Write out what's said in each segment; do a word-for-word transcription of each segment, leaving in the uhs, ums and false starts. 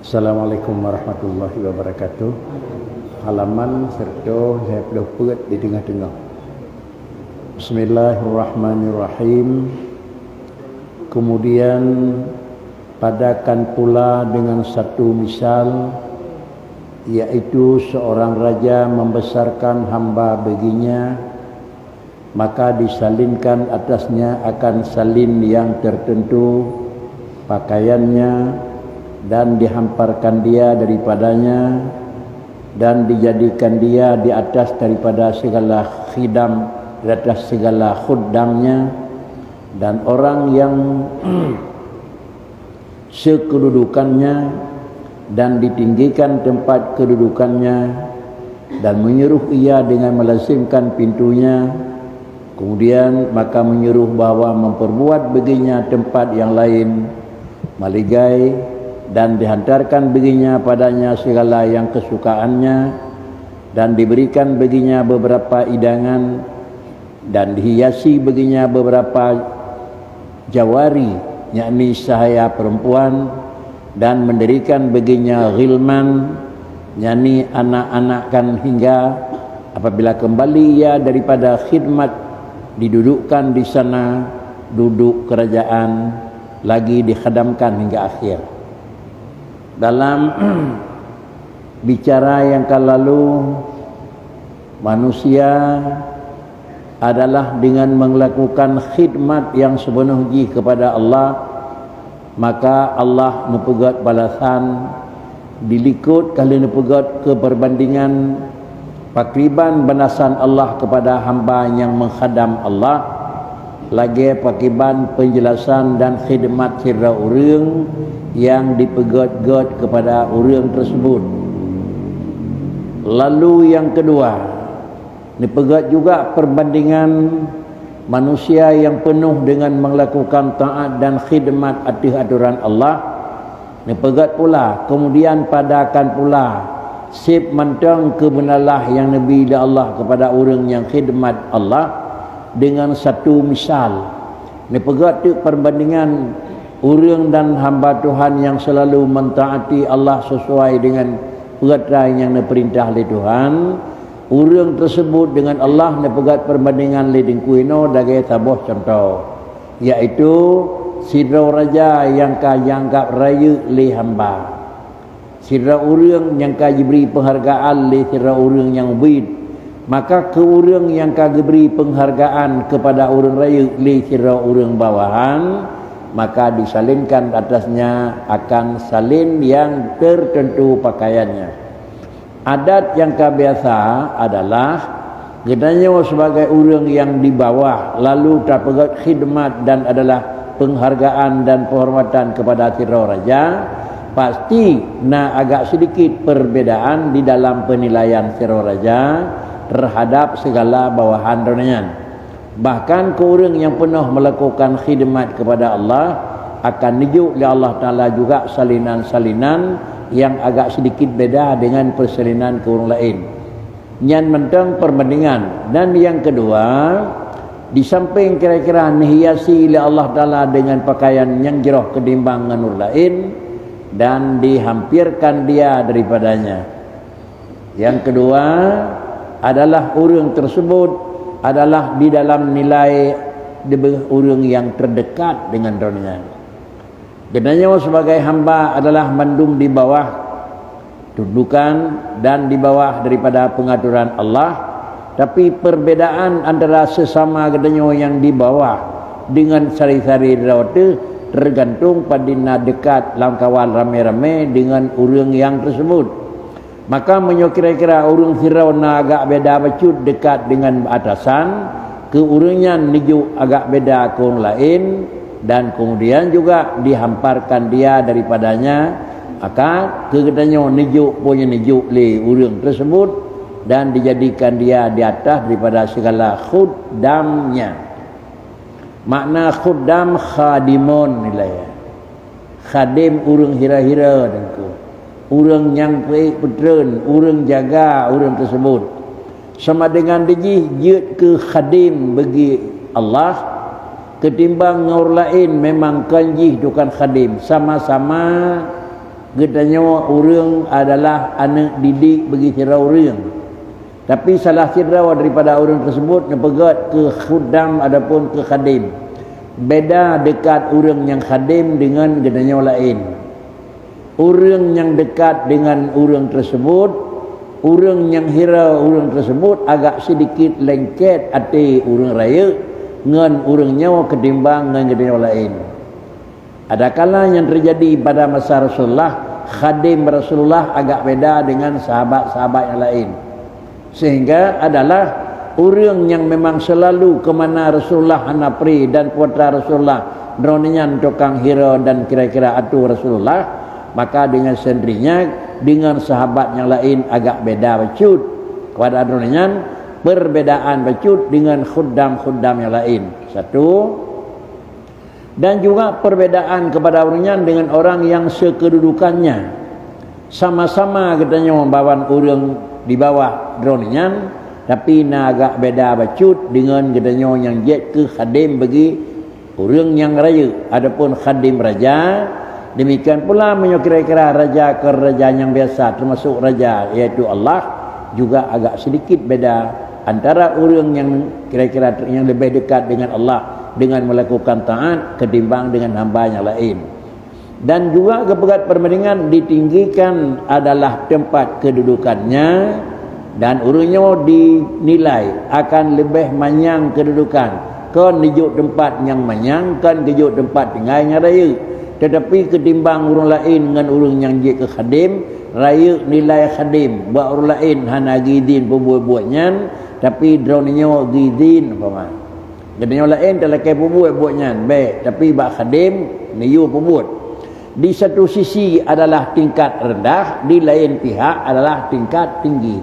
Assalamualaikum warahmatullahi wabarakatuh. Halaman serta lhèe ploh peuet di teungoh-teungoh. Bismillahirrahmanirrahim. Kemudian padakan pula dengan satu misal, yaitu seorang raja membesarkan hamba baginya, maka disalinkan atasnya akan salin yang tertentu pakaiannya, dan dihamparkan dia daripadanya, dan dijadikan dia di atas daripada segala khidam, di atas segala khuddamnya, dan orang yang sekedudukannya, dan ditinggikan tempat kedudukannya, dan menyuruh ia dengan melazimkan pintunya, kemudian maka menyuruh bahwa memperbuat baginya tempat yang lain, maligai, dan dihantarkan baginya padanya segala yang kesukaannya, dan diberikan baginya beberapa idangan, dan dihiasi baginya beberapa jawari, yakni sahaya perempuan, dan mendirikan baginya ghilman, yakni anak-anak, kan hingga apabila kembali ia daripada khidmat, didudukkan di sana duduk kerajaan, lagi dikhadamkan hingga akhir. Dalam bicara yang ka lalu, manusia adalah dengan melakukan khidmat yang sepenuh jih kepada Allah, maka Allah neupeugét balasan, di likot ka lheueh neupeugét keu perbandingan pakriban balasan Allah kepada hamba nyang meukhadam Allah, lagée pakriban peunjeulasan dan khidmat sidroe ureuëng nyang dipeugét-gét kepada ureuëng tersebut. Lalu nyang keudua, neupeugét juga perbandingan manusia nyang peunoh deungon meulakukan taát dan khidmat ateueh atoran Allah, neupeugét pula, keumudian padakan pula seb mantong keubeunalah nyang neubi lé Allah keupada ureuëng nyang khidmat Allah deungon satu misal. Neupeugét teuk perbandingan ureuëng dan hamba Tuhan nyang seulalu meutaati Allah sisuai deungon peurata nyang neupeurintah lé Tuhan, ureuëng teusebut deungon Allah neupeugét perbandingan lé Teungku inoe lagée saboh cuntoh, yaitu sidroe raja nyang ka jianggab rayeuk lé hamba. Sidroe ureuëng nyang ka jibri peunghargaan lé sidroe ureuëng nyang ubit, maka keu ureuëng nyang ka geubri peunghargaan keupada ureuëng rayeuk lé sidroe ureuëng bawahan, maka disalinkan atasnya akan salin nyang teuteuntu pakaiannya. Adat nyang ka biasa adalah geutanyoe sibagai ureuëng nyang di bawah, lalu tapeugét khidmat dan adalah peunghargaan dan peuhormatan keupada sidroe raja, pasti na agak sidikit perbedaan di dalam peunilaian sidroe raja teuhadab sigala bawahan droeneuh nyan. Bahkan keu ureuëng nyang peunoh meulakukan khidmat keupada Allah, akan neujok lé Allah Taala juga salinan-salinan nyang agak sidikit beda deungon peusalinan keu ureuëng laén. Nyan mantong perbandingan. Dan nyang keudua, di sampéng kira-kira neuhiasi lé Allah Taala deungon pakaian nyang jroh keutimbang ngon ureuëng laén, dan dihampirekan dia daripadanya. Nyang keudua adalah ureuëng teusebut adalah di dalam nilai dibeuh ureuëng nyang teudekat deungon droeneuh nyan. Geutanyoe sibagai hamba adalah mandum di bawah tundukan dan di bawah daripada peungaturan Allah, tapi perbedaan antara sesama geutanyoe nyang di bawah deungon sari-sari droe teuh teugantung padum na dekat lam kawan ramé-ramé deungon ureuëng nyang teusebut. Maka meunyoe kira-kira ureuëng sidroe na agak beda bacut dekat deungon atasan, keu ureuëng nyan neujok agak beda keu ureuëng laén, dan keumudian juga dihamparkan dia daripadanya, maka keu geutanyoe neujok peue nyang neujok lé ureuëng teusebut, dan dijadikan dia di atas daripada sigala khuddamnya. Makna khuddam khadimun nilai. Khadim ureuëng hira-hira Teungku. Ureuëng nyang peuék peutreun, ureuëng jaga ureuëng teusebut. Sama deungon dijih jeuet keu khadim bagi Allah, keutimbang ngon ureuëng laén memang kon jih tukang khadim, sama-sama Geutanyoe ureuëng adalah aneuëk didik bagi sidroe ureuëng. Tapi salah sidroe daripada ureuëng tersebut neupeugét keu khuddam ataupun keu khadim. Beda dekat ureuëng nyang khadim dengan geutanyoe laén. Ureuëng nyang dekat dengan ureuëng tersebut, ureuëng nyang hira ureuëng tersebut agak sedikit lengket até ureuëng rayeuk ngon ureuëng nyoe ketimbang ngon geutanyoe laén. Adakala nyang terjadi pada masa Rasulullah, khadim Rasulullah agak beda dengan sahabat-sahabat yang lain. Sehingga adalah ureuëng nyang memang selalu ke mana Rasulullah hana pri dan putra Rasulullah, droeneuh nyan tukang hira dan kira-kira atu Rasulullah, maka dengan sendirinya dengan sahabat yang lain agak beda bacut. Kepada droeneuh nyan perbedaan bacut dengan khuddam-khuddam yang lain. Satu. Dan juga perbedaan kepada ureuëng nyan dengan orang yang sekedudukannya. Sama-sama geutanyoe bawan ureuëng di bawah droeneuh nyan, tapi na agak beda bacut dengan geutanyoe nyang jeuet keu khadim bagi ureuëng nyang rayeuk, adapun khadim raja, demikian pula meunyoe kira-kira raja ke raja nyang biasa, termasuk raja, yaitu Allah, juga agak sedikit beda antara ureuëng nyang kira-kira nyang lebih dekat dengan Allah dengan melakukan taat ketimbang dengan hamba nyang laén. Dan juga geupeugét perbandingan ditinggikan adalah tempat kedudukannya, dan ureuëng nyoe dinilai akan lebih manyang kedudukan, kon dijok tempat nyang manyang, kon geujok tempat tinggai nyang rayeuk. Tetapi ketimbang ureuëng laén ngon ureuëng nyang jeuet keu khadim, rayeuk nilai khadim, bak ureuëng laén hana geuidin peubuet buet nyan, tapi droeneuh nyoe geuidin, umpama. Geutanyoe laén talakée peubuet buet nyan, bék, tapi bak khadim neuyue peubuet. Di satu sisi adalah tingkat rendah, di lain pihak adalah tingkat tinggi.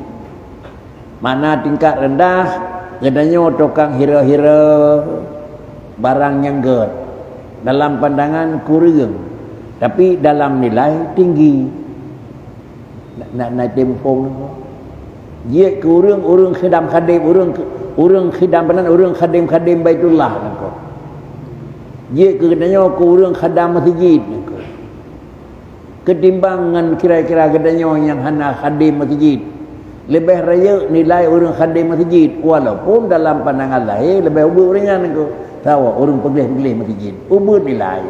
Makna tingkat rendah, geutanyoe tukang hira-hira barang nyang gét, dalam pandangan kureueng, tapi dalam nilai tinggi. Nak, nak, nak tem phon. Jeuet keu ureuëng, ureuëng khidam khadim, ureuëng, ureuëng khidam peunan, ureuëng khadim-khadim Baitullah nangko. Jeuet keu geutanyoe keu ureuëng khadam masjid nangko. Ketimbang ngon kira-kira geutanyoe nyang hana khadim masjid. Leubeh rayeuk nilai ureuëng khadim masjid, walaupun dalam pandangan lahé leubeh ubeuet ureuëng nyan nangko. Sawa ureuëng peugleh-peugleh masjid. Ubeuet nilai.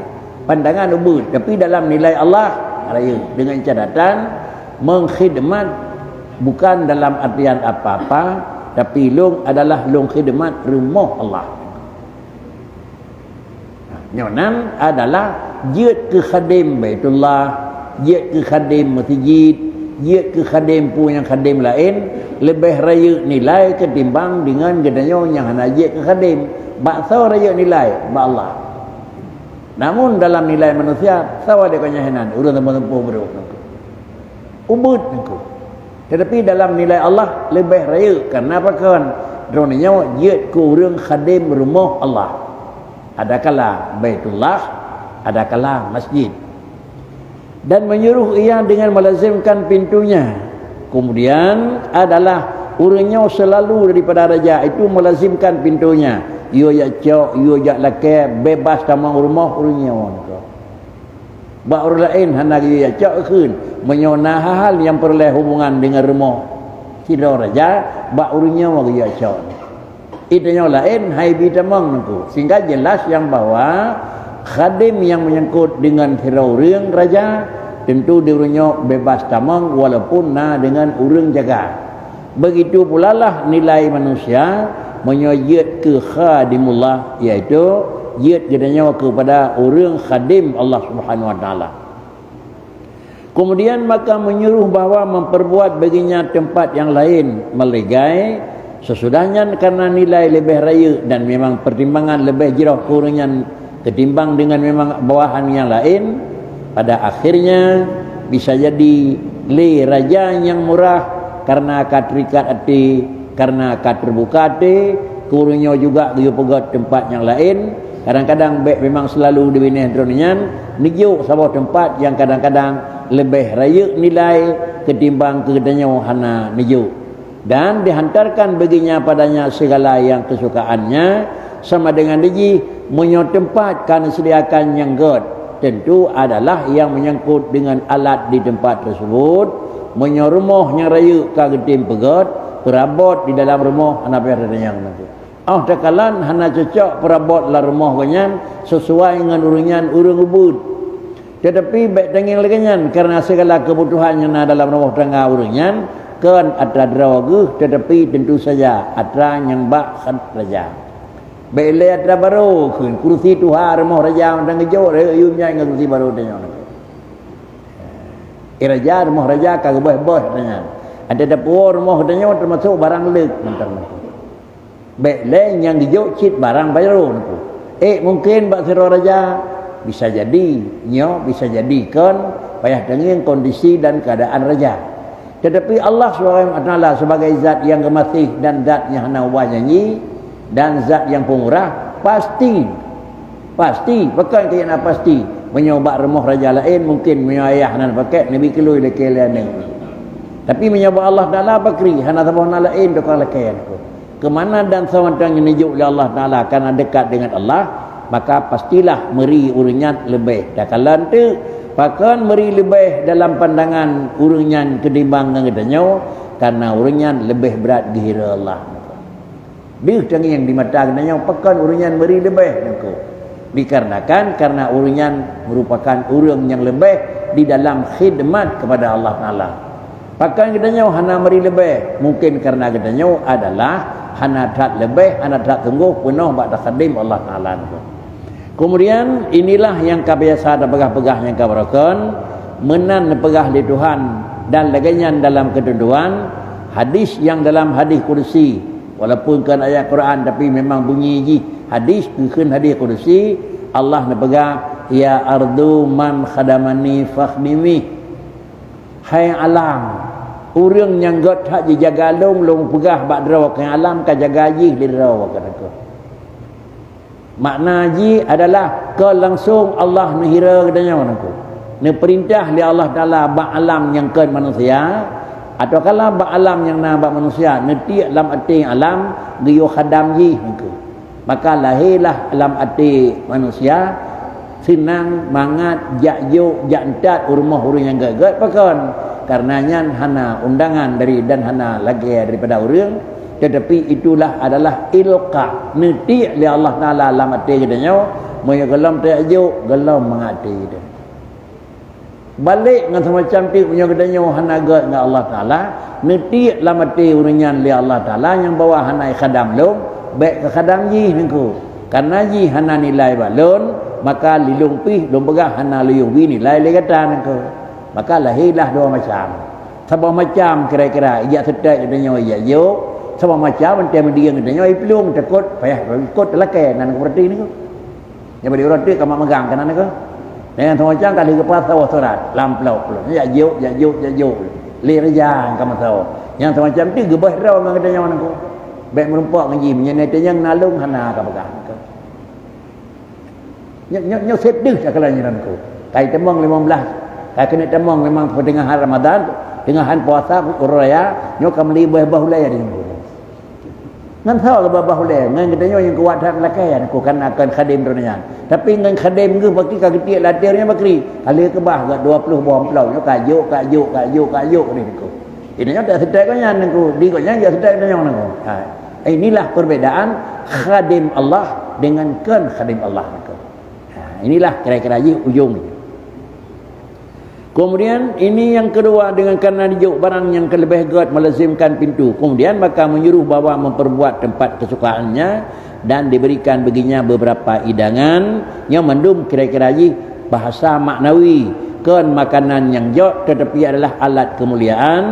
Pandangan ubeuet, tapi dalam nilai Allah rayeuk, dengan catatan mengkhidmat bukan dalam artian apa-apa, tapi lôn adalah lôn khidmat rumoh Allah. Nyoe nan adalah jeuet keu khadim Baitullah, jeuet keu khadim masjid, jeuet keu khadim peue nyang khadim laén, leubeh rayeuk nilai ketimbang deungon geutanyoe nyang hana jeuet keu khadim. Bak soe rayeuk nilai? Bak Allah. Namun dalam nilai manusia, sawa deungon nyan hinan, ureuëng teumpo-teumpo brok nangko. Ubeuet nangko. Tetapi dalam nilai Allah leubeh rayeuk, karena pakon? Droeneuh nyoe jeuet keu ureuëng khadim rumoh Allah. Adakala Baitullah, adakala masjid. Dan menyuruh ia dengan melazimkan pintunya. Kemudian adalah ureuëng nyoe selalu daripada raja itu melazimkan pintunya. Yue jak cok, yue jak lakée, bebas tamong rumoh ureuëng nyoe. Bak ureuëng laén hana geuyue jak cok kheun. Meunyoe na hal-hal nyang peureulée hubungan deungon rumoh sidroe raja, bak ureuëng nyoe geuyue jak cok. Geutanyoe laén hai bi tamong nangko, sehingga jelas nyang bahwa khadim nyang menyangkut deungon sidroe ureuëng raja, tentu di ureuëng nyoe bebas tamong walaupun na deungon ureuëng jaga. Begitu pulalah nilai manusia meunyoe jeuet keu khadimullah, yaitu jeuet geutanyoe keupada ureuëng khadim Allah Subhanahu Wa Taala. Kemudian maka menyuruh bahwa memperbuat baginya tempat yang lain melegai, sesudah nyan karena nilai leubeh rayeuk dan memang pertimbangan leubeh jroh keu ureuëng nyan ketimbang deungon memang bawahan nyang laén, pada akhirnya bisa jadi lé raja nyang murah karena ka terikat até, karena ka terbuka até, keu ureuëng nyoe juga geuyue peugét tempat nyang laén. Kadang-kadang bék memang selalu dibinéh droeneuh nyan neujok saboh tempat nyang kadang-kadang leubeh rayeuk nilai ketimbang keu geutanyoe hana neujok. Dan dihantarkan baginya padanya segala yang kesukaannya, sama dengan dijih meunyoe tempat ka neuseudiakan nyang gét. Tentu adalah yang menyangkut dengan alat di tempat tersebut. Meunyoe rumoh nyang rayeuk ka geutem peugét, peurabot di dalam rumoh hana payah tatanyong nanti. Oh takalon hana cocok peurabot lam rumoh geuh nyan sesuai ngon ureuëng nyan ureuëng ubit. Tetapi bék tangieng lagée nyan, karena segala kebutuhan nyang na dalam rumoh tangga ureuëng nyan kon atra droe geuh, tetapi tentu saja atra nyang bak khat raja. Bék lé atra barô kheun, kursi tuha rumoh raja mantong geujok, rayeuk yum nyan ngon kursi barô tanyoe. Eh, raja, rumoh raja ka geuboh-boh tanyoe. Ada dapur rumoh tanyoe termasuk barang leuk mantong. Bék lé nyang geujok cit barang barô Teungku. Eh, mungkin bak sidroe raja, bisa jadi, nyoe bisa jadi kon payah tangieng kondisi dan keadaan raja. Tetapi Allah Subhanahu wa Taala sebagai zat yang geumaséh dan zat nyang hana ubah janji dan zat yang pemurah, pasti, pasti, pakon keu nyang na pasti. Meunyoe bak rumoh raja laén, mungkin meunyoe ayah hana pakai, neubi keului lakée lé aneuk. Tapi meunyoe bak Allah Taala pakri, hana saboh na laén tukang lakée Teungku. Keumanan dan seumantan nyang neujok lé Allah Taala karena dekat dengan Allah, maka pastilah meuri ureuëng nyan leubeh. Takalon teuk, pakon meuri leubeh dalam pandangan ureuëng nyan keutimbang ngon geutanyoe, karena ureuëng nyan leubeh brat geuhira Allah. Deuh tangieng di mata geutanyoe, pakon ureuëng nyan meuri leubeh Teungku. Dikarenakan karena ureuëng nyan merupakan ureuëng nyang leubeh di dalam khidmat kepada Allah Taala. Pakon geutanyoe hana meuri leubeh? Mungkin karena geutanyoe adalah hana that leubeh, hana that sunggoh peunoh bak takhadim Allah Taala. Kemudian, inilah nyang ka biasa tapeugah-peugah nyang ka barokon, meunan neupeugah lé Tuhan dan lagée nyan dalam keuteuntuan hadis nyang dalam hadis kudusi. Walaupun kon ayat Quran, tapi memang bunyi jih hadis, geukheun hadis kudusi, Allah neupeugah, "Ya ardu man khadamani fakhdimi." Hai alam, ureuëng nyang gét that jijaga lôn, lôn peugah bak droe keu alam ka jaga jih lé droe, kata Teungku. Makna jih adalah kon langsong Allah neuhira geutanyoe Teungku. Neupeurintah lé Allah Taala bak alam nyang kon manusia, atawa kala bak alam nyang na bak manusia, neutiek lam até alam geuyue khadam jih Teungku. Maka lahirlah lam até manusia seunang mangat jak jok, jak euntreuk u rumoh ureuëng nyang gét-gét, pakon? Karena nyan hana undangan dari dan hana lagée daripada ureuëng, tetapi itulah adalah ilqa, neutiek lé Allah Taala lam até geutanyoe, meunyoe gohlom tajak jok, gohlom mangat até geutanyoe. Balek ngon seumacam teuk meunyoe geutanyoe hana gét ngon Allah Taala, neutiek lam até ureuëng nyan lé Allah Taala nyang bahwa hana khadam lôn, bék keu khadam jih Teungku. Karena jih hana nilai bak lôn, maka lé lôn pih lôn peugah hana lôn yue bi nilai lé gata Teungku. Maka lahirlah dua macam. Saboh macam kira-kira ijak seutôt geutanyoe ijak jok, saboh macam mantong meudieng geutanyoe iplueng, takot payah ikot talakée nan seperti Teungku. Nyang bak di uroe teuk ka mak megang keunan keuh. Nyang teumacam ka lheueh geupasoe surat lam plôk-plôk. Jak jok, jak jok, jak jok. Lé raja nyang ka meusoe. Nyang teumacam teuk geuboh droe ngon geutanyoe Teungku. Bék meurumpok ngon jih, meunyoe na tanyong na lôn hana ka peugah. Nyoe, nyoe, nyoe sép deuh takalon nyan Teungku. Ka itamong limong blaih, ka keuneuk tamong memang peuteungahan Ramadan, teungahan puasa uroe raya, nyoe ka meuli boh-boh ulée di Teungku. Ngon soe geuba bah ulée, ngon geutanyoe nyang kuat that lakée nyan, Teungku, kan akan khadém droeneuh nyan. Tapi ngon khadém geuh bakri ka geutiek lam até nyan bakri. Ka lheueh keubah geuh dua ploh boh amplop nyoe ka jok, ka jok, ka jok, ka jok deh Teungku. Geutanyoe tak seutôt geuh nyan Teungku, di geuh nyan jak seutôt geutanyoe Teungku. Ha. Inilah perbedaan khadém Allah dengan kon khadém Allah Teungku. Ha, inilah kira-kira jih ujong jih. Kemudian, ini yang kedua, dengan karena dijok barang yang lebih gét melazimkan pintu. Kemudian, maka menyuruh bahwa memperbuat tempat kesukaannya dan diberikan baginya beberapa hidangan. Nyang mandum kira-kira jih bahasa maknawi. Kon makanan nyang jok, tetapi adalah alat kemuliaan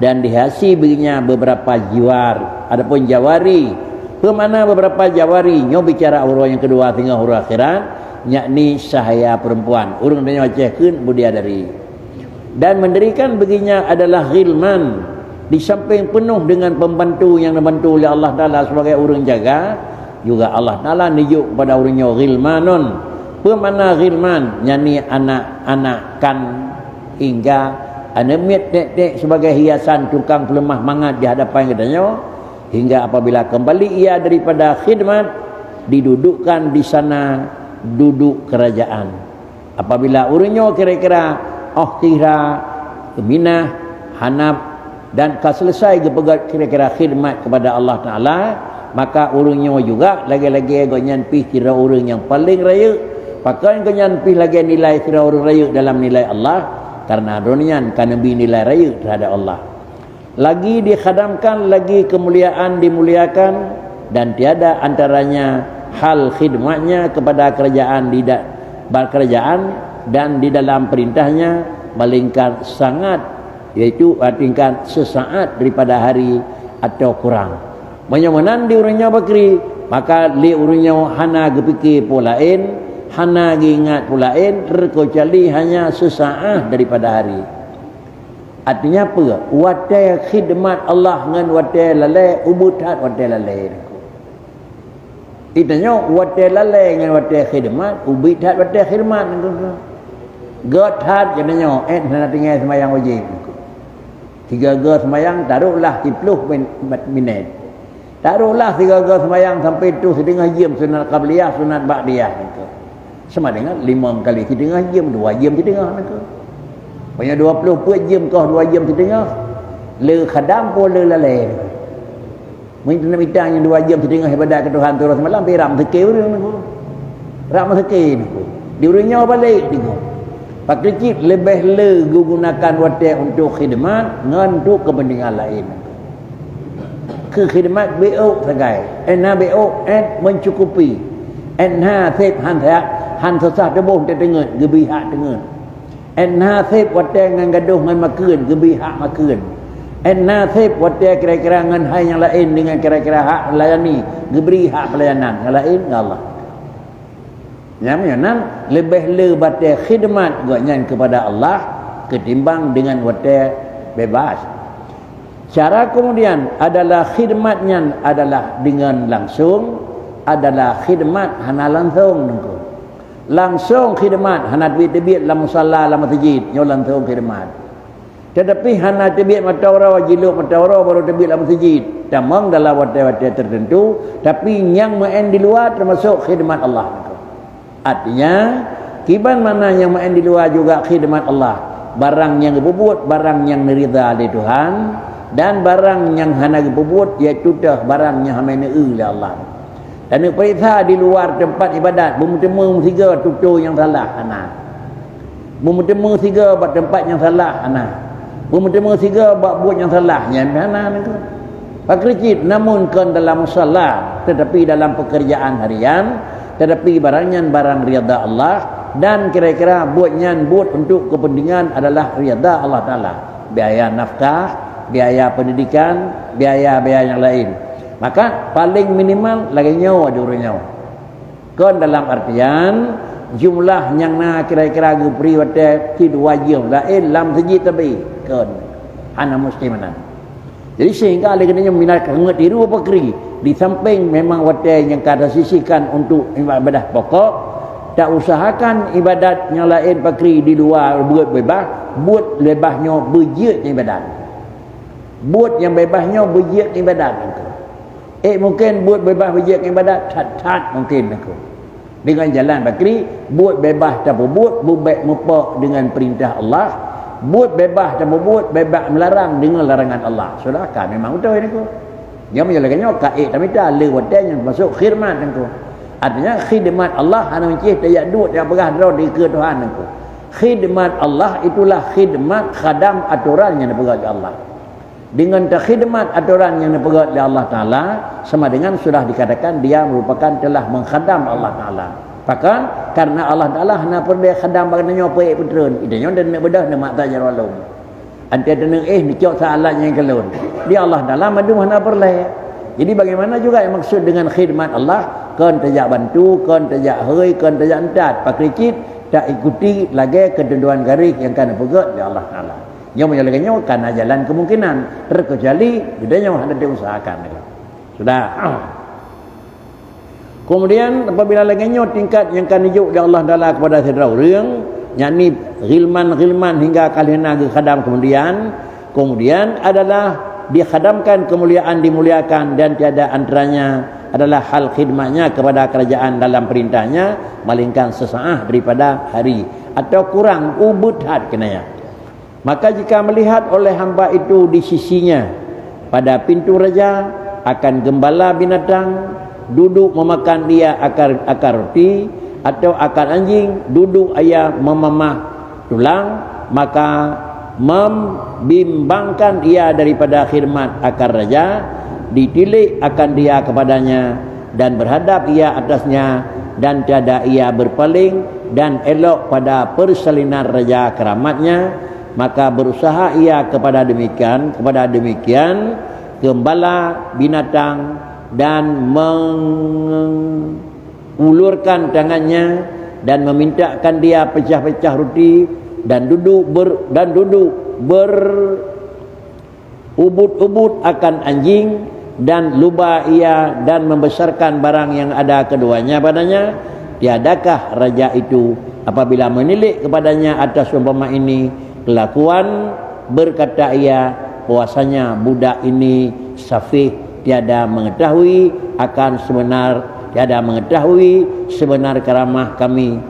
dan dihiasi baginya beberapa jiwar. Adapun jawari, peue makna beberapa jawari? Nyoe bicara uroe nyang kedua singoh uroe akhirat, yakni sahaya perempuan. Ureuëng tanyoe Aceh kheun bidadari. Dan mendirikan baginya adalah ghilman, di samping penuh dengan pembantu yang dibantu oleh Allah Taala sebagai ureuëng jaga, juga Allah Taala neujok kepada ureuëng nyoe ghilmanun. Peue makna ghilman? Yakni anak-anak kan hingga aneuk miet tek-tek sebagai hiasan tukang peuleumah mangat di hadapan geutanyoe, hingga apabila kembali ia daripada khidmat, didudukkan di sana duduk kerajaan. Apabila ureuëng nyoe kira-kira óh sira, minah, hanab, dan ka selesai geupeugét kira-kira khidmat kepada Allah Taala, maka ureuëng nyoe juga lagée-lagée gobnyan pih sidroe ureuëng nyang paleng rayeuk. Pakon gobnyan pih lagée nilai sidroe ureuëng rayeuk dalam nilai Allah? Karena droeneuh nyan ka neubi nilai rayeuk terhadap Allah. Lagi dikhadamkan, lagi kemuliaan dimuliakan, dan tiada antaranya hal khidmatnya kepada kerajaan di da-, kerajaan dan di dalam perintahnya, melainkan sangat, yaitu artikan sesaat daripada hari atau kurang. Meunyoe meunan di ureuëng nyoe bakri, maka lé ureuëng nyoe hana geupike peue laén, hana geuingat peue laén, terkecuali hanya sesaat daripada hari. Artinya peue? Watée khidmat Allah ngon watée lalée, ubit that watée lalée. Itanyoe watée lalée ngon watée khidmat, ubit that watée khidmat. Gét that geutanyoe, eh, hana tinggai seumayang wajéb. Sigoe-goe seumayang, taruhlah siploh min-, minét. Taruhlah sigoe-goe seumayang sampai troh sideungoh jeuem sunat qabliyah, sunat ba'diyah nangkeuh. Sama dengan limong kali sideungoh jeuem, dua jeuem sideungoh nangkeuh. Pokoknya dua ploh peuet jeuem koh dua jeuem sideungoh. Le khadam po le lalée nangkeuh. Meunan mita nyang dua jeuem sideungoh ibadat keu Tuhan tiroh seumalam, pi ram seuke ureuëng nangkeuh. Ram seuke nangkeuh. Di ureuëng nyoe balek nangkeuh. Pakri cit leubeh le geugunakan watée untuk khidmat ngon untuk kepentingan laén. Keu khidmat bék sagai, eh, na bék, eh, mencukupi. Eh, na seb han, han susah tuboh teuteungeut, geubri hak teungeut. Eh, na seb watée ngon gadoh ngon makheun, geubri hak makheun. Eh, na seb watée kira-kira ngon hai nyang laén deungon kira-kira hak layani, geubri hak pelayanan nyang laén ngon Allah. Nyang meunan leubeh le batée khidmat gobnyan kepada Allah ketimbang dengan watée bebas. Cara kemudian adalah khidmat nyan adalah dengan langsung, adalah khidmat hana langsung nangkeuh. Langsung khidmat hana teubiet-teubiet lam musala, lam masjid, nyoe langsung khidmat. Tetapi hana teubiet mata uroe, jilok mata uroe baru teubiet lam masjid. Tamong dalam watée-watée tertentu, tapi nyang meu'en di luwa termasuk khidmat Allah. Artinya, kiban makna nyang meu'en di luwa juga khidmat Allah. Barang nyang geupeubuet, barang nyang neuridha lé Tuhan, dan barang nyang hana geupeubuet, yaitu teuh barang nyang hana neueu lé Allah. Dan neupeuriksa di luwa teumpat ibadat, beumeuteumé meusigoe tutoe nyang salah hana. Beumeuteumé sigoe bak teumpat nyang salah hana. Beumeuteumé sigoe bak buet nyang salah nyan hana nangkeuh. Pakri cit, namun kon dalam musala, tetapi dalam pekerjaan harian, tetapi barang nyan barang ridha Allah, dan kira-kira buet nyan buet untuk kepentingan adalah ridha Allah Taala. Biaya nafkah, biaya pendidikan, biaya-biaya nyang laén. Maka paling minimal lagée nyoe di ureuëng nyoe. Kon dalam artian jumlah nyang na kira-kira geubri watée cit dua jeuem laén lam sijit tabi. Kon. Hana musti meunan. Jadi sehingga lé geutanyoe minat keu ngeutiru pakri, di samping memang watée nyang ka tasisihkan untuk ibadah pokok, tausahakan ibadat nyang laén pakri di luwa buet bebas, buet bebas nyoe beujeuet ibadat. Buet nyang bebas nyoe beujeuet ibadat. Eh, mungken buet bebas beujeuet ibadat that-that mungken nangkeuh. Dengan jalan pakri, buet bebas tapeubuet, bubek mupok dengan perintah Allah. Buet bebas tapeubuet, bebas melarang dengan larangan Allah. Sudah ka memang beutôi nangkeuh. Nyang meunyoe lagée nyoe ka ék tamita le watée nyang masuk khidmat nangkeuh. Artinya khidmat Allah hana meucih tajak duek tajak peugah droe dikeue Tuhan nangkeuh. Khidmat Allah itulah khidmat khadam atoran nyang dipeugah lé Allah. Dengan takhidmat atoran nyang neupeugét lé Allah Taala, sama dengan sudah dikatakan dia merupakan telah mengkhadam Allah Taala. Pakon? Karena Allah Taala hana peureulée khadam bak geutanyoe peuék peutreun. Geutanyoe dan neuk beudôh neumat that jaroe lom. Anté teuneuk éh neucok sa alat nyang keulon. Di Allah Taala mandum hana peureulée. Jadi bagaimana juga yang maksud dengan khidmat Allah? Kon tajak bantu, kon tajak hôi, kon tajak entat. Pakri cit, taikuti lagée keutentuan garéh nyang ka neupeugét lé Allah Taala. Nyoe meunyoe lagée nyoe ka na jalan kemungkinan, terkecuali geutanyoe hana diusahakan. Sudah. Kemudian apabila lagée nyoe tingkat nyang ka neujok lé Allah Taala kepada sidroe ureuëng, yakni ghilman-ghilman hingga ka lheueh na geukhadam kemudian, kemudian adalah dikhadamkan kemuliaan dimuliakan dan tiada antaranya adalah hal khidmatnya kepada kerajaan dalam perintahnya, melainkan sesaat daripada hari. atau kurang, ubit that keunan nyan. Maka jika melihat oleh hamba itu di sisinya, pada pintu raja, akan geumbala binatang duduk memakan ia akar, akar roti, atau akan anjing duduk ia memamah tulang, maka membimbangkan ia daripada khidmat akan raja, ditilik akan dia kepadanya, dan berhadap ia atasnya, dan tiada ia berpaling dan elok pada persalinan raja keramatnya, maka berusaha ia kepada demikian, kepada demikian gembala binatang, dan mengulurkan tangannya dan memintakan dia pecah-pecah roti, dan duduk ber, dan duduk ber ubit-ubit akan anjing, dan luba ia dan membesarkan barang yang ada keduanya padanya. Tiadakah raja itu apabila menilik kepadanya atas umpama ini kelakuan, berkata ia, bahwasanya budak ini safih, tiada mengetahui akan sebenar, tiada mengetahui sebenar karamah kami.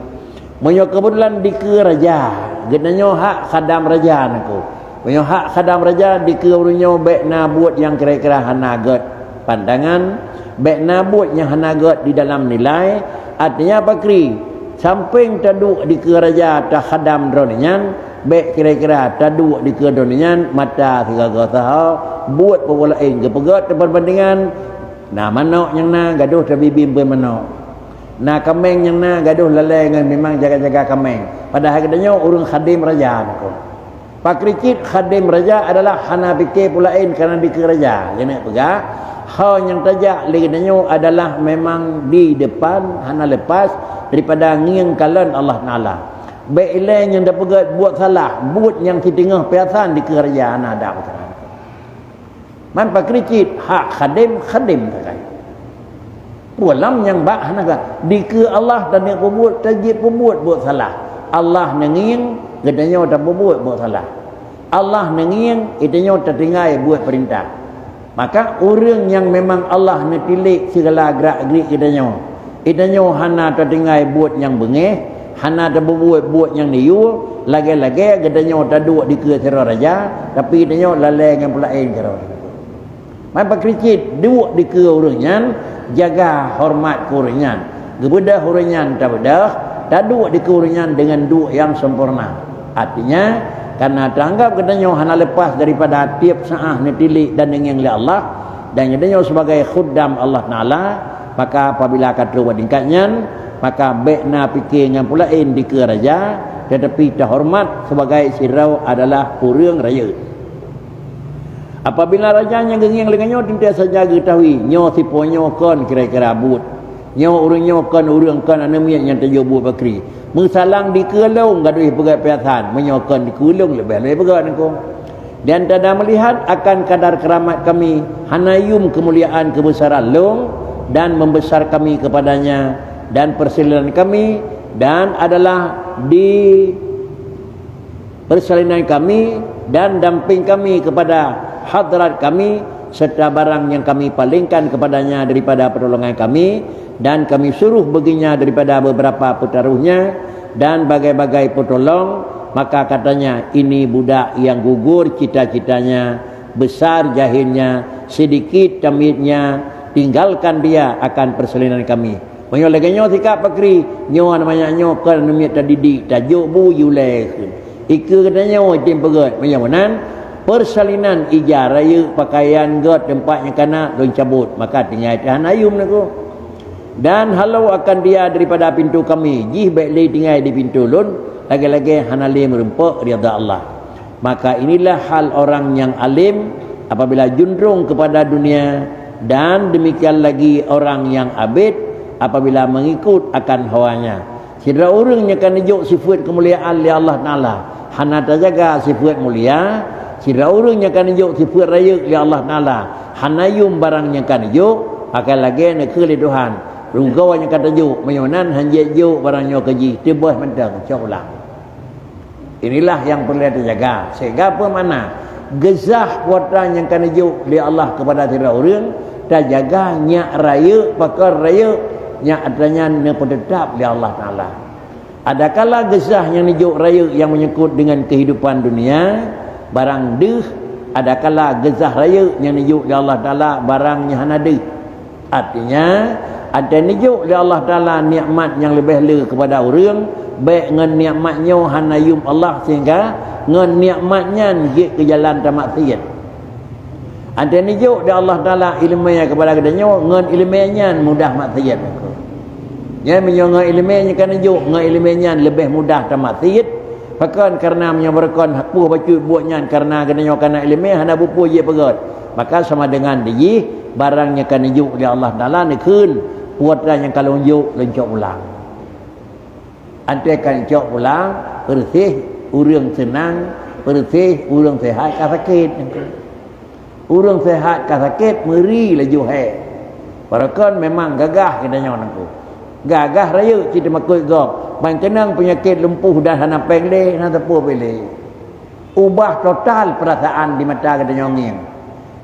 Meunyoe keubeutulan dikeue raja, geutanyoe hak khadam raja, Teungku. Meunyoe hak khadam raja dikeue ureuëng nyoe, bék na buet nyang kira-kira hana gét pandangan, bék na buet nyang hana gét di dalam nilai. Artinya pakri, sampéng taduek dikeue raja takhadam droeneuh nyan, bék kira-kira taduek dikeue droeneuh nyan mata sigaga saha, buet peue laén geupeugét teupeubandingan. Na manok nyang na gadoh tabibim beumanok. Na kaméng nyang na gadoh lalée ngon mimang jaga-jaga kaméng. Padahai geutanyoe ureuëng khadem raja, Teungku. Pakri cit khadem raja adalah hana pike peue laén kareuna dikeue raja. Keuneuk peugah, ho nyang tajak lé geutanyoe adalah memang di depan hana lepas daripada ngieng kalon Allah Taala. Bék ilée nyang tapeugét buet salah, buet nyang siteungoh piasan dikeue raja hana ada peusalah. Man pakri cit hak khadem, khadem sagai. Peue lom nyang bak hana ga. Dikeue Allah taneuk peubuet, tajieb peubuet buet salah. Allah neungieng geutanyoe tapeubuet buet salah. Allah neungieng geutanyoe tatinggai buet peurintah. Maka ureuëng nyang memang Allah neutilék sigala grak-grik geutanyoe, geutanyoe hana tatinggai buet nyang beungéh, hana tapeubuet buet nyang neuyue, lagée-lagée geutanyoe taduek dikeue sidroe raja, tapi geutanyoe lalée ngon peue laén sidroe. Man pakri cit duek dikeue ureuëng nyan, jaga horeumat keu ureuëng nyan, geubeudôh ureuëng nyan tabeudôh, taduek dikeue ureuëng nyan deungon duek nyang sempurna. Artinya, kareuna taanggab geutanyoe hana lepas daripada tieb saát neutilék dan neungieng lé Allah, dan geutanyoe sibagai khuddam Allah Taala, maka apabila ka troh bak tingkat nyan, maka bék na pike ngon peue laén dikeue raja, teutapi tahoreumat sibagai sidroe adalah ureuëng rayeuk. Apabila raja nyang geungieng lé nyoe teuntée saja geutahui nyoe sipoh nyoe kon kira-kira buet, nyoe ureuëng nyoe kon ureuëng kon aneuëk miet nyang tajok buet pakri, meusalang dikeue lôn gadoh peugét piasan, meunyoe kon dikeue lôn leubeh-leubeh peugét, Teungku. Dan tada melihat akan kadar keramat kami, hana yum keumuliaan keubeusaran lôn, dan membesar kami kepadanya, dan persalinan kami, dan adalah di persalinan kami, dan dampéng kami kepada hadrat kami, serta barang nyang kami palingkan kepadanya daripada pertolongan kami, dan kami suruh baginya daripada beberapa peutarohnya dan bagai-bagai peutolong, maka katanya, "Ini budak yang gugur cita-citanya, besar jahilnya, sedikit tamyiznya, tinggalkan dia akan persalinan kami." Meunyoe lagée nyoe sikap pakri, nyoe aneuk manyak nyoe kon aneuk miet tadidik, tajok bu yue lée kheun. Ikeue geutanyoe tem peugét, meunyoe meunan, persalinan ija rayeuk, pakaian gét, teumpat nyang kana lôn cabot, maka tinggai teuh hana yum, Teungku. Dan halau akan dia daripada pintu kami, jih bék lé tinggai di pintu lôn, lagée-lagée hana lé meurumpok ridha Allah. Maka inilah hal orang nyang alim apabila junrong kepada dunia, dan demikian lagi orang nyang abet apabila mengikut akan hawanya. Sidroe ureuëng nyang ka neujok sifeuet keumuliaan lé Allah Taala, hana tajaga sifeuet mulia, sidroe ureuëng nyang ka neujok sifeuet rayeuk lé Allah Taala, hana yum barang nyang ka neujok, akan lagée neukheun lé Tuhan, rugoe nyang ka tajok, meunyoe nan hanjeuet jok barang nyoe keu jih, teuboh mantong, cok ulang. Inilah nyang peureulée tajaga. Sehingga peue makna? Geuzah kuasa nyang ka neujok lé Allah keupada sidroe ureuëng, tajaga nyak rayeuk, pakon rayeuk, nyak atra nyan neupeuteutap lé Allah Taala. Adakala geusah nyang neujok rayeuk nyang menyangkut dengan kehidupan dunia, barang deuh, adakala geusah rayeuk nyang neujok lé Allah Taala barang nyang hana deuh. Artinya, watée neujok lé Allah Taala nikmat nyang leubeh le keupada ureuëng, bék ngon nikmat nyoe hana yuem Allah sehingga ngon nikmat nyan jeuet keu jalan tamaksiet. Watée neujok lé Allah Taala iéleumé keupada geutanyoe, ngon iéleumé nyan mudah maksiet. Nyan meunyoe ngon iéleumé nyang ka neujok, ngon iéleumé nyan leubeh mudah tamaksiet. Pakon? Kareuna meunyoe beureukon peue bacut buet nyan kareuna geutanyoe kana iéleumé hana bukon jih peugét, maka sama dengan dijih barang nyang ka neujok lé Allah Taala neukheun, "Peue nyang ka lôn jok, lôn cok pulang." Watée ka cok pulang, peureuséh ureuëng seunang, peureuséh ureuëng seuhat ka sakét. Ureuëng seuhat ka sakét meuri laju hék. Barokon memang gagah geutanyoe nangku. Gagah rayeuk cit teumakot gob. Ban keunong peunyakét lumpuh dan hana péng lé, hana teupeu péng lé. Ubah total peurasaan di mata geutanyoe ngieng.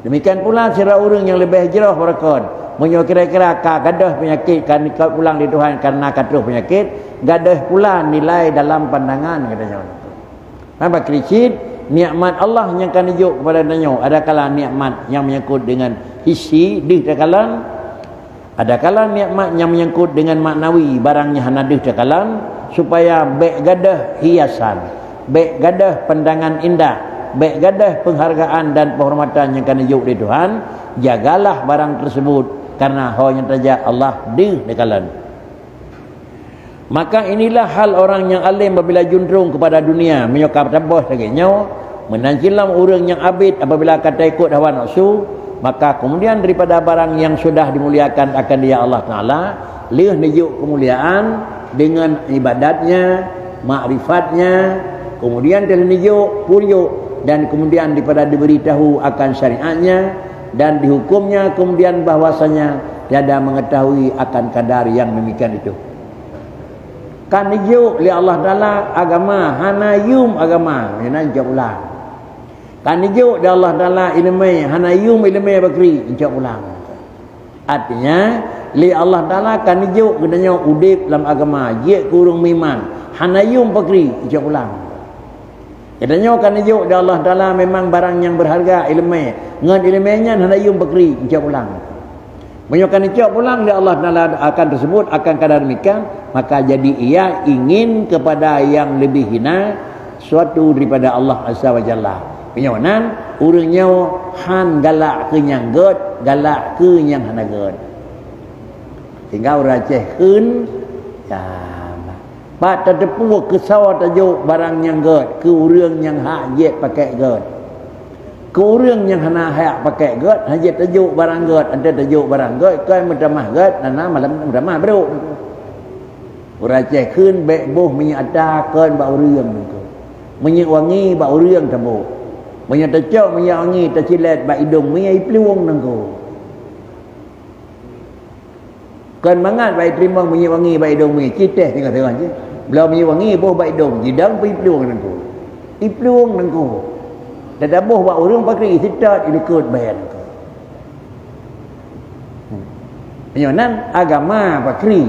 Demikian pula sidroe ureuëng nyang leubeh jroh barokon. Meunyoe kira-kira ka gadôh peunyakét ka neukot pulang di Tuhan kareuna ka troh peunyakét, gadôh pula nilai dalam pandangan geutanyoe. Haba keureuen cit, nikmat Allah nyang ka neujok keupada tanyoe, adakala nikmat nyang menyangkut dengan hissi deuh takalon, adakala nikmat nyang menyangkut dengan maknawi, barang nyang hana deuh takalon, supaya bék gadôh hiasan, bék gadôh pandangan indah, bék gadôh penghargaan dan penghormatan nyang ka neujok lé Tuhan, jagalah barang tersebut, karena ho nyang tajak Allah deuh takalon. Maka inilah hal orang nyang além apabila juntrong keupada dunia, meunyoe ka taboh lagée nyoe, meunan cit lom ureuëng nyang abét apabila ka taikot hawa nafsu, maka keumuliaan daripada barang nyang sudah dimuliakan akan dia Allah Taala, lheueh neujok keumuliaan dengan ibadatnya, makrifatnya, kemudian telah neujok, pun jok, dan kemudian daripada diberi tahu akan syariatnya, dan dihukumnya kemudian bahwasanya tiada mengetahui akan kadar yang demikian itu. Ka neujok lé Allah Taala agama, hana yuem agama, meunan cok pulang. Ka neujok lé Allah Taala iéleumé, hana yuem iéleumé bakri, cok pulang. Artinya, lé Allah Taala ka neujok geutanyoe udeb lam agama, jeuet keu ureuëng meuiman, hana yuem bakri, cok pulang. Geutanyoe ka neujok lé Allah Taala memang barang nyang beurharga iéleumé, ngon iéleumé nyan hana yuem bakri, cok pulang. Meunyoe ka neucok pulang lé Allah Taala akan tersebut, akan kadar demikian, maka jadi ia ingin kepada yang lebih hina suatu daripada Allah Azza wa Jalla. Meunyoe nan, ureuëng nyoe han galak keu nyang gét, galak keu nyang hana gét. Sehingga ureuëng Aceh kheun, ya, pat tateupeue keusoe tajok barang nyang gét keu ureuëng nyang hak jeuet pakék gét. Keu ureuëng nyang hana hak pakék gét, hana jeuet tajok barang gét, watée tajok barang gét, kon meutamah gét, na malam meutamah brok. Ureuëng Aceh kheun bék boh minyeuk ata kon bak ureuëng nangku. Minyeuk wangi bak ureuëng taboh. Meunyoe tacok minyeuk wangi tacilet bak idong mi, iplueng nangku. Kon mangat bak iteurimong minyeuk wangi bak idong mi, citéh singoh-singoh jih. Bloe minyeuk wangi boh bak idong, jidong pih iplueng nangku. Iplueng nangku. Tataboh bak ureuëng pakri, seutôt ilikot bée nangku. Meunyoe nan agama pakri.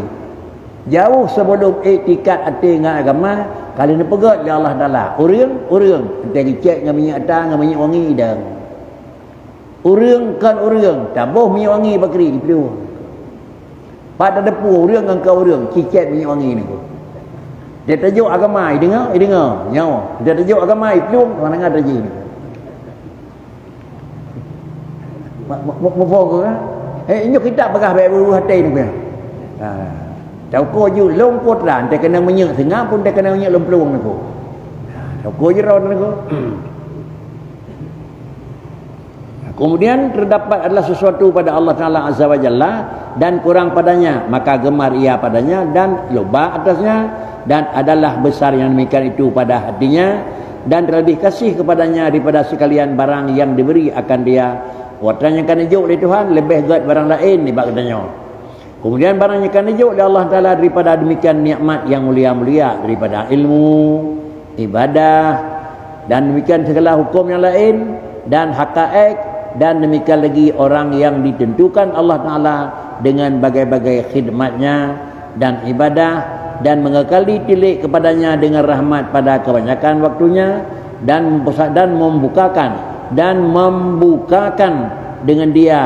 Jauh sebelum iktikad até ngon agama, ka lheueh neupeugét lé Allah Taala. Ureuëng, ureuëng, teuntée geucét ngon minyeuk ata ngon minyeuk wangi idong. Ureuëng kon ureuëng, taboh minyeuk wangi pakri, iplueng. Pat tateupeue ureuëng ngon kon ureuëng, cicét minyeuk wangi nangku. Dia tajok agama, ideungoe, ideungoe, nyoe. Dia tajok agama, iplueng, mangat tajih nangku. Mu-, mu-, mu-, muphom ke, kan? Eh, inyoe kitab peugah bék beuruh até nangku, ya. Ha. Tauko ju lôn putra, teukeunong minyeuk singa pun teukeunong minyeuk lôn plueng nangku. Ha, tauko ju ron nangku. Kemudian terdapat adalah sesuatu pada Allah Taala Azza wa Jalla dan kurang padanya, maka gemar ia padanya dan loba atasnya, dan adalah besar yang demikian itu pada hatinya, dan terlebih kasih kepadanya daripada sekalian barang yang diberi akan dia. Watée nyang ka neujok lé Tuhan leubeh gét barang laén nibak geutanyoe. Kemudian barang nyang ka neujok lé Allah Taala daripada demikian nikmat yang mulia-mulia daripada ilmu, ibadah, dan demikian segala hukum yang lain, dan hakaik, dan demikian lagi orang yang ditentukan Allah Taala dengan bagai-bagai khidmatnya dan ibadah, dan mengekali tilik kepadanya dengan rahmat pada kebanyakan waktunya, dan membusa-, dan membukakan, dan membukakan dengan dia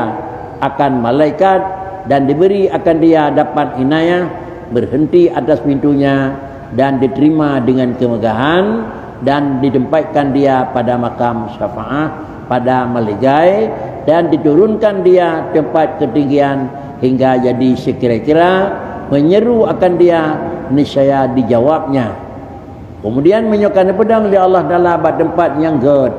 akan malaikat, dan diberi akan dia dapat inayah berhenti atas pintunya, dan diterima dengan kemegahan, dan ditempatkan dia pada makam syafaat pada maligai, dan diturunkan dia tempat ketinggian hingga jadi sekira-kira menyeru akan dia, niscaya dijawabnya. Kemudian meunyoe ka neupeudong lé Allah Taala bak teumpat nyang gét,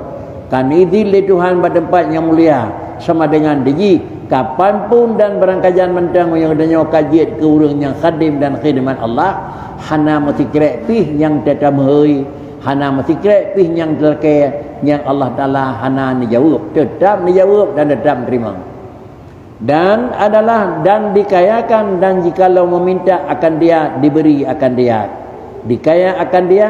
ka neuidhin lé Tuhan bak teumpat nyang mulia, sama dengan dijih, kapanpun dan barangkajan mantong meunyoe geutanyoe ka jeuet keu ureuëng nyang khadem dan khidmat Allah, hana meusikrek pih nyang teutameuhôi, hana meusikrek pih nyang teulakée, nyang Allah Taala hana neujaweueb, teutab neujaweueb dan teutab neuteurimong. Dan adalah, dan dikayakan, dan jikalau meminta akan dia, diberi akan dia. Dikaya akan dia,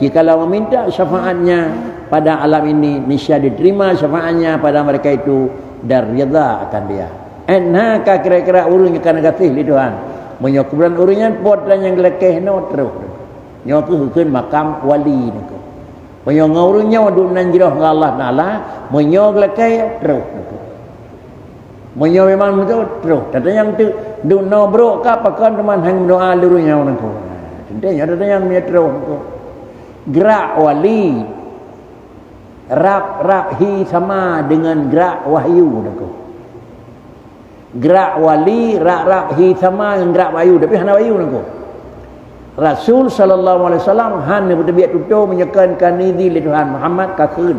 jikalau meminta syafaatnya pada alam ini, niscaya diterima syafaatnya pada mereka itu dan rida akan dia. Eh, na ka kira-kira ureuëng nyang ka neugaséh lé Tuhan. Meunyoe kuburan ureuëng nyan pot dan nyang geulakée nyoe troh. Nyoe keuh kheun makam wali nyoe keuh. Meunyoe ngon ureuëng nyoe duek nan jroh ngon Allah Taala, meunyoe geulakée troh nyoe keuh. Meunyoe memang beutôi, troh. Tatanyong teuk, duek noe brok ka pakon teuma hana meudoa lé ureuëng nyoe nangko. Teuntée nyoe tatanyong meunyoe troh nangko. Gerak wali, rab-rab hi sama dengan gerak wahyu nangko. Gerak wali, rab-rab hi sama dengan gerak wahyu, tapi hana wahyu nangko. Rasul sallallahu alaihi wasallam hana beuteubiet tutoe meunyoe kon ka neuidhin lé Tuhan Muhammad ka kheun.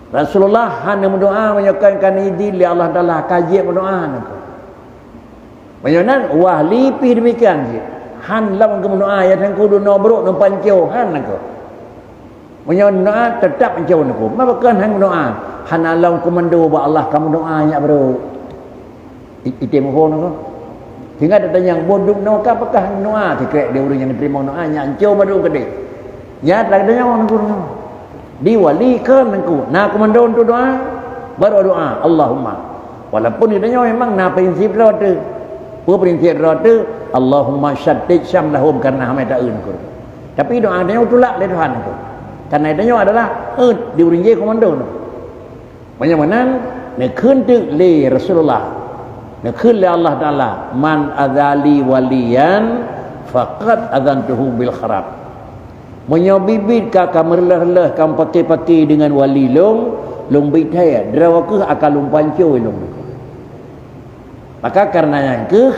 Rasulullah hana meudoa meunyoe kon ka neuidhin lé Allah Taala ka jeuet meudoa nangko. Meunyoe nan wali pih demikian cit. Han lom keu meudoa ya teungku duek noe brok numpan cioh han nangko. Meunyoe meudoa teutap cioh nangko. Ma pakon han meudoa? Hana lom keumando bak Allah ka meudoa nyak brok. I-, item phon nangko. Sehingga tatanyong boh duek noe ka pakah noe sikrek di ureuëng nyang teurimong noe nyak anco madum keudeh. Nya tatanyong nangko. Di wali kheun nangko. Na keumando untuk doa, baru doa, Allahumma. Walaupun geutanyoe memang na prinsip droe teuh. Peue prinsip droe teuh? Allahumma syattid syamlahum karena hamai taeu nangko. Tapi doa geutanyoe tulak lé Tuhan nangko. Karena geutanyoe adalah eut di ureuëng jih keumando nangko. Meunyoe meunan, neukheun teuk lé Rasulullah, neukheun lé Allah Taala, "Man adali waliyan faqad azantuhu bil kharab." Meunyoe biet-biet ka, ka meureuloh-reuloh ka meupaké-paké deungon wali lôn, lôn biet hai, droe keuh akan lôn panco lôn. Maka kareuna nyan keuh,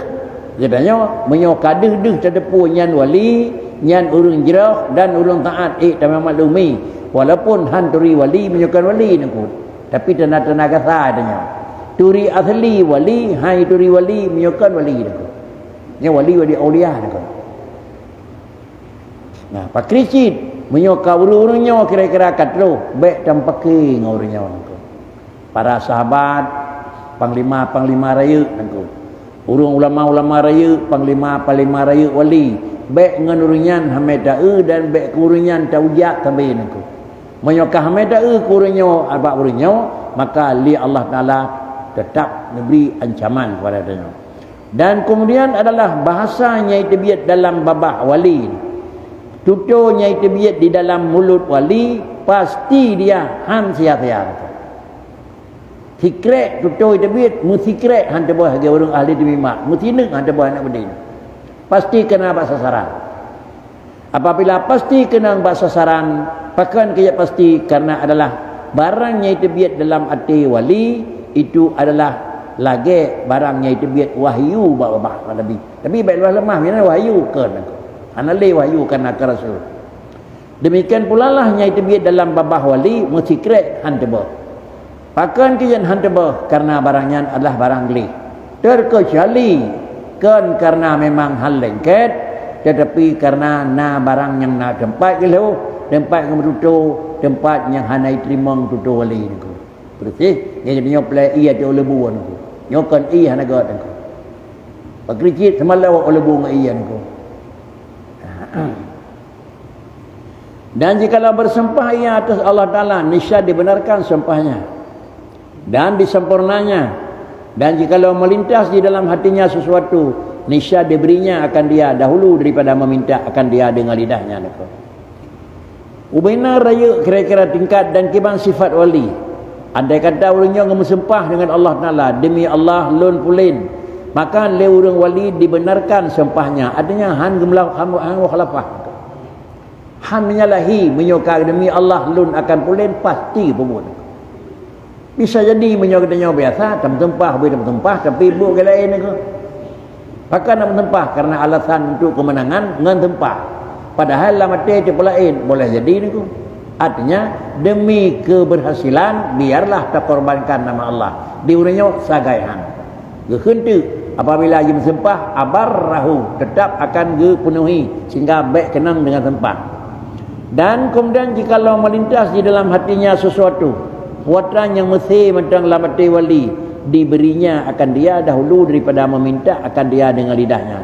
geutanyoe meunyoe ka deuh-deuh tateupeue nyan wali, nyan ureuëng jroh dan ureuëng taát, ék tameumaklumi, walaupun han turi wali meunyoe kon wali nangko. Tapi tanda-tanda gasa tanyoe. Turi asli wali, hai turi wali meunyoe kon wali nangko. Nyoe wali, wali aulia nangko. Nah, pakri cit, meunyoe ka ureuëng-ureuëng nyoe kira-kira ka troh, bék tampaké ngon ureuëng nyoe nangko. Para sahabat, panglima-panglima rayeuk nangko. Ureuëng ulama-ulama rayeuk, panglima-panglima rayeuk wali. Bék ngon ureuëng nyan hamai taeu dan bék keu ureuëng nyan taujak sabe nangko. Meunyoe ka hamai taeu keu ureuëng nyoe bak ureuëng nyoe, maka lé Allah Taala teutap neubri ancaman kepada tanyoe. Dan keumudian adalah bahasa nyang teubiet dalam babah wali. Tutoe nyang teubiet di dalam mulut wali, pasti dia han sia-sia. Sikrek tutoe teubiet, meusikrek han teuboh lagée ureuëng ahli demimat, meusineuk han teuboh aneuk beudée. Pasti keuna bak sasaran. Apabila pasti keunong bak sasaran, pakon keu jak pasti? Karena adalah barang nyang teubiet dalam até wali, itu adalah lagée barang nyang teubiet wahyu bak babah Nabi. Tapi bék leumah-leumah, meunan wahyu keu nangko. Hana lé wahyu kana keu rasul. Demikian pula lah nyang teubiet dalam babah wali, meusikrek han teuboh. Pakon keu jeuet han teuboh? Karena barang nyan adalah barang gleh. Terkecuali kon karena memang hal lengket, tetapi karena na barang nyang na teumpat geulhoh, teumpat ngon meututoe, teumpat nyang hana jiteurimong tutoe wali nangko. Peureuséh, nyan nyoe plai ié ateueh leubu nangko. Nyoe kon ié hana gét nangko. Pakri cit seumalawat leubu ngon ié nangko. Dan jikalau bersumpah ia atas Allah Taala, niscaya dibenarkan sumpahnya dan disempurnanya. Dan jikalau melintas di dalam hatinya sesuatu, niscaya diberinya akan dia dahulu daripada meminta akan dia dengan lidahnya. Ubena rayeuk kira-kira tingkat dan kiban sifat wali. Andai kata ureuëng nyoe geumeuseumpah dengan Allah Taala, "Demi Allah, lôn pulen," maka lé ureuëng wali dibenarkan seumpahnya, artinya han geumeulah-, han, han mukhalafah. Han menyalahi, meunyoe ka demi Allah lôn akan pulen, pasti peubuet. Bisa jadi meunyoe geutanyoe biasa, tameutumpah, beu tameutumpah, tapi buet geuh laén nyoe. Pakon tameutumpah? Karena alasan untuk kemenangan ngon tumpah. Padahai lam até tipe laén, boleh jadi nyoe. Artinya, demi keberhasilan, biarlah takorbankan nama Allah. Di ureuëng nyoe sagai han. Geukheun teuk, apabila jimeuseumpah, abarrahu, tetap akan geupenuhi, sehingga bék keunong dengan seumpah. Dan kemudian jikalau melintas di dalam hatinya sesuatu, peue nyang meusé mantong lam até wali, diberinya akan dia dahulu daripada meminta akan dia dengan lidahnya.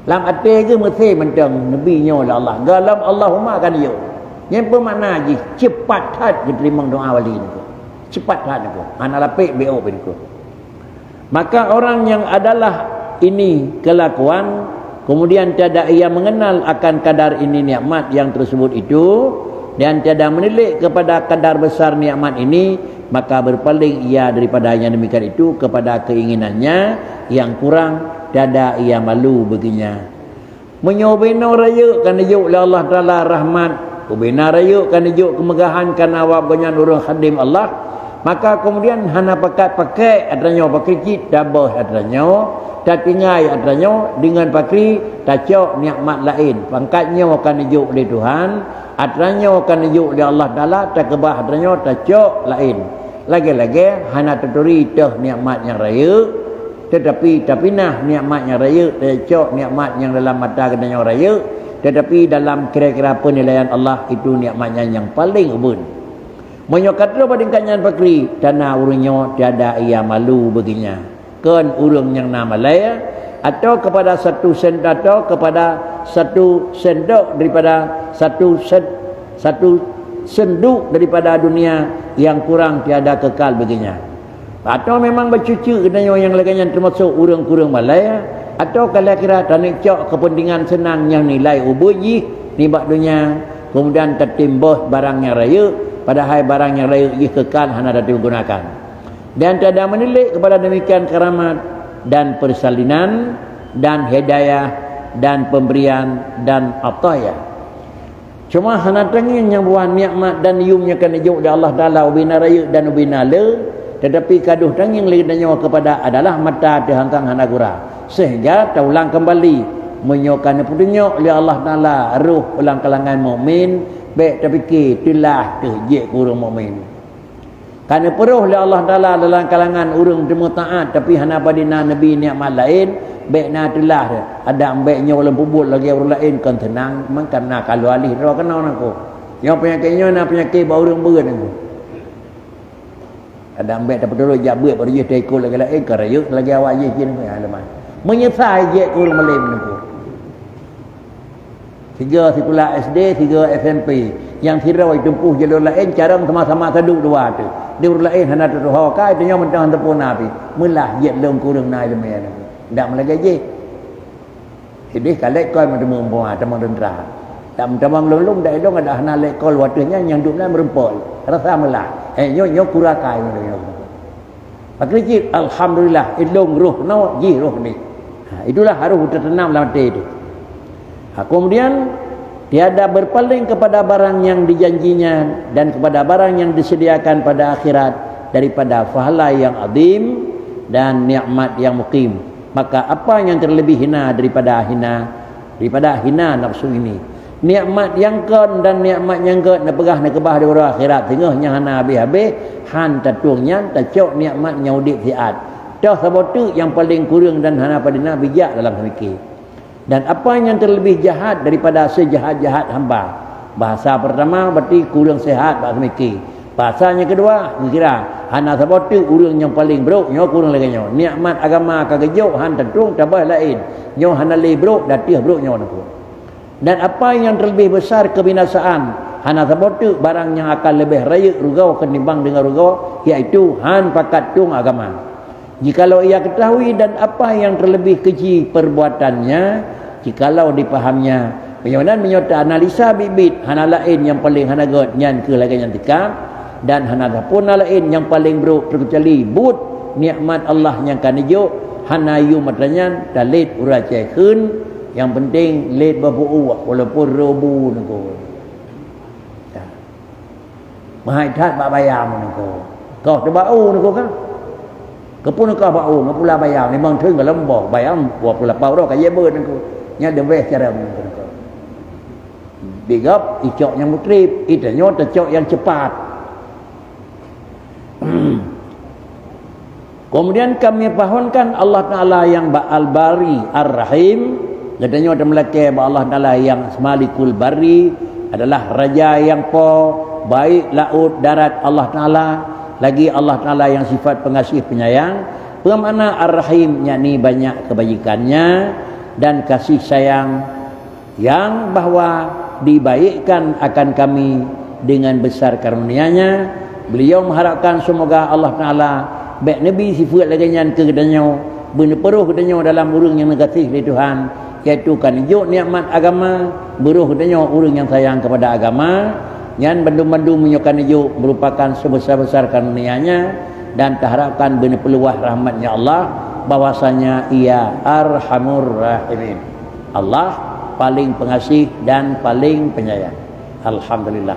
Lam até geuh meusé mantong neubi nyoe lé Allah. Gohlom Allahumma kan yuk. Nyan peue makna jih? Cepat that geuteurimong doa wali nyoe. Cepat that nyoe. Hana lapek B O pih nyoe. Maka orang yang adalah ini kelakuan, kemudian tiada ia mengenal akan kadar ini nikmat yang tersebut itu, dan tiada menilik kepada kadar besar nikmat ini, maka berpaling ia daripada yang demikian itu kepada keinginannya yang kurang, tiada ia malu baginya. Meunyoe ubena rayeuk ka neujok lé Allah Taala rahmat, ubena rayeuk ka neujok keumeugahan kareuna awak gobnyan ureuëng khadém Allah, maka keumudian hana pakat pakek atra nyoe pakri cit, taböh atra nyoe, tatinggai atra nyoe deungon pakri, tacok nikmat laén. Pangkat nyoe ka neujok lé Tuhan, atra nyoe ka neujok lé Allah Taala, takeubah atra nyoe tacok laén. Lagée-lagée hana taturi teuh nikmat nyang rayeuk, Teutapi tapinah nikmat nyang rayeuk, tacok nikmat nyang dalam mata geutanyoe rayeuk, teutapi dalam kira-kira penilaian Allah itu nikmat nyan nyang paleng ubeuen. Meunyoe ka troh bak tingkat nyan pakri, tanda ureuëng nyoe tiada ia malu baginya. Kon ureuëng nyang na malée, atau kepada satu sen-, atau kepada satu sendok daripada satu sen-, satu sendok daripada dunia yang kurang tiada kekal baginya. Atau memang bacut-cut geutanyoe nyang lagée nyan teumasok ureuëng kureueng malée, atau ka lheueh kira taneuk cok keupeuntengan seunang nyang nilai ubeut jih nibak donya, keumudian tatem boh barang nyang rayeuk, padahai barang nyang rayeuk jih keukan hana tatem gunakan. Dan tiada menilik kepada demikian karamat dan persalinan dan hidayah dan pemberian dan ataya. Cuma hana tangieng nyang buah nikmat dan yum nyang ka neujok lé Allah Taala ubena rayeuk dan ubena le, teutapi ka deuh tangieng lé geutanyoe keupada adalah mata teuhangkang hana gura. Sehingga taulang keumbali, meunyoe ka neupeutunyok lé Allah Taala roh lam kalangan mukmin, bék tapike teulah teuh jeuet keu ureuëng mukmin. Ka neupeuroh lé Allah Taala dalam kalangan ureuëng teumutaát, tapi hana padum na neubi nikmat laén, bék na teulah, adak bék nyoe lom peubuet lagée ureuëng laén kon seunang, meukareuna ka lheueh droe keunoe nangko. Nyoe peunyakét nyoe na peunyakét bak ureuëng beuet nangko. Adak bék tapeutulok jak beuet baru jih taikot lagée laén, ka rayeuk lagée awak jih jih nangko, ya leumah. Meunyeusai jeuet keu ureuëng malém nangko. Tiga sikula S D, tiga S M P. Nyang sidroe jitempuh jalur laén, carông sama-sama saduek dua tu. Di ureuëng laén hana teutuho, ka tanyoe mantong hana teupeu na pih. Meulah jeuet lôn kureueng na iéleumé nyan. Ndak meulagée jih. Ideh ka lekol meuteumé umpama tamong teuntra. Dak meutamong lôn-lôn, dak ilôn adak hana lekol watée nyan nyang duek na meurumpok. Rasa meulah. Eh, nyoe, nyoe kura kai nyoe. Pakri cit, alhamdulillah, ilôn roh noe, jih roh nyoe. Ha, itulah harôh teutanam lam até itu. Ha, kemudian, tiada berpaling kepada barang yang dijanjinya dan kepada barang yang disediakan pada akhirat daripada pahala yang azim dan nikmat yang mukim. Maka apa yang terlebih hina daripada hina, daripada hina nafsu ini? Nikmat nyang kon dan nikmat nyang gét neupeugah neukeubah di uroe akhirat, teungoh nyang hana habéh-habéh, han tatueng nyan tacok nikmat nyang udeb siat. Toh saboh teuk nyang paleng kureueng dan hana padum na bijak dalam seumiké. Dan apa nyang terlebih jahat daripada seujahat-jahat hamba? Bahasa pertama berarti kureueng sehat bak seumiké. Bahasa nyang keudua, geukira, hana saboh teuk ureuëng nyang paleng brok nyoe kureueng lagée nyoe. Nikmat agama ka geujok han tatueng tabah laén. Nyoe hana lé brok, dateueh brok nyoe nangko. Dan apa nyang terlebih besar kebinasaan, hana saboh teuk barang nyang akan leubeh rayeuk rugoe keunimbang deungon rugoe, yaitu han pakat tueng agama. Jikalau ia ketahui dan apa yang terlebih keji perbuatannya, jikalau dipahamnya. Meunyoe nan, meunyoe ta analisa biet-biet, hana laén nyang paleng hana gét, nyan kheueh lagée nyan teuka, dan hana sapeue na laén nyang paleng brok teukecuali buet nikmat Allah nyang ka neujok, hana yum atra nyan, talét ureuëng Aceh kheun, nyang penting lét bak buet, walaupun robu nungku. Meuhai that bak bayam niko. Kah teubaô niko kan? Keupeue kah baô ngon pula bayam? Memang thon galom boh bayam dua puluh lapan uroe ka jebeuet niko. Nya debeh cara niko. Bigop icok nyang mutrip, itanyoe tacok nyang cepat. Kemudian kami pahankan Allah Ta'ala yang ba-, Al-Bari, Ar-Rahim. Geutanyoe teumeulakée bak Allah Ta'ala yang Malikul Bari, adalah Raja yang po baik laôt darat Allah Ta'ala. Lagi Allah Ta'ala yang sifat pengasih penyayang. Pemakna Ar-Rahim, yakni banyak kebajikannya dan kasih sayang yang bahwa dibaikkan akan kami dengan besar karunia-Nya. Beliau mengharapkan semoga Allah Ta'ala bék neubi sifeuet lagée nyan keu geutanyoe, beuneupeurôh geutanyoe dalam ureuëng nyang neugaséh lé Tuhan, yaitu ka neujok nikmat agama, beurôh geutanyoe ureuëng nyang sayang kepada agama. Nyan bandum-bandum meunyoe ka neujok merupakan sebesar-besar karunia-Nya dan taharapkan beuneupeuluah rahmat-Nya Allah, bahwasanya Ia Arhamur Rahimin. Allah paling pengasih dan paling penyayang. Alhamdulillah.